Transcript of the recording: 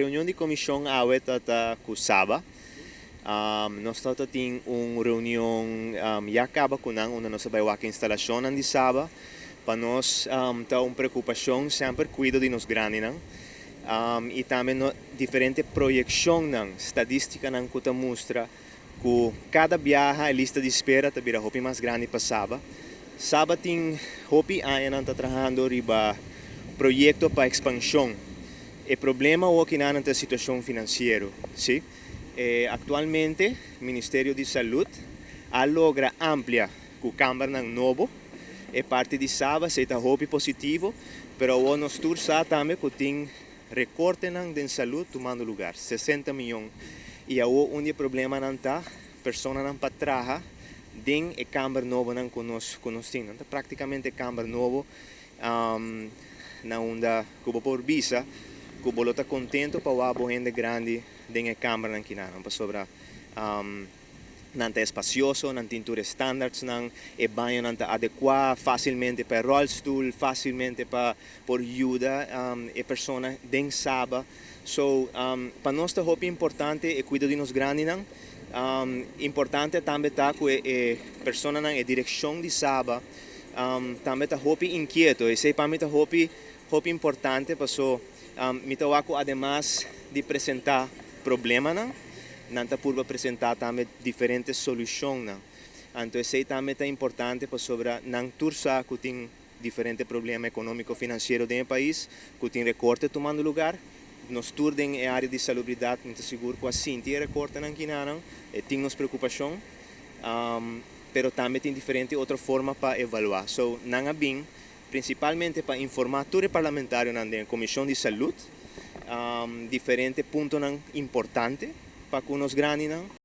Reunion di komishon awe ta ku Saba. Nos tabatin un reunion ya kaba ku nan unda nos a bai wak instalashonnan di Saba. Pa nos ta un preokupashon semper kuido di nos grandinan i tambe diferente proyekshonnan, stadístikanan ku ta mustra ku kada biaha e lista di spera ta bira hopi mas grandi pa Saba. Saba tin hopi añanan ta trahando riba proyekto pa ekspanshon. E problema awokinan ta e situashon finansiero, si. Aktualmente Ministerio di Salud a logra amplia ku kambernan nobo e parti di Saba, esei ta hopi positivo, pero awor nos tur sa tambe ku tin rekortenan den salud tumando lugar, 60 miyon. I awor un di e problemanan ta personanan pa traha den e kamber nobonan ku nos tin. Nan ta praktikamente kamber nobo na unda ku bo por bisa ku bo lo ta kontento pa wak bo hende grandi den e kambernan kinan, pasobra nan ta espasioso, nan tin tur standardsnan, e bañonan ta adekuá, fásilmente pa rolstoel, fásilmente pa por yuda e persona den Saba. So, pa nos ta hopi importante e kuido di nos grandinan. Importante tambe ta ku e personanan, e direkshon di Saba, tambe ta hopi inkieto. Esei pa mi ta hopi, hopi importante, paso mi ta wak ku ademas di presentá problemanan, nan ta purba presentá tambe diferente solushonnan. Anto esei tambe ta importante pasobra nan tur sa ku tin diferente problema ekonómiko finansiero den e pais, ku tin rekorte tumando lugá. Nos tur den e área di salubridat, mi ta sigur ku a sinti e rekortenan kinan, e tin nos preokupashon, pero tambe tin diferente otro forma pa evaluá. So, nan a bin prinsipalmente pa informá tur e parlamentarionan den Komishon di Salú, diferente puntonan importante pa ku nos grandinan.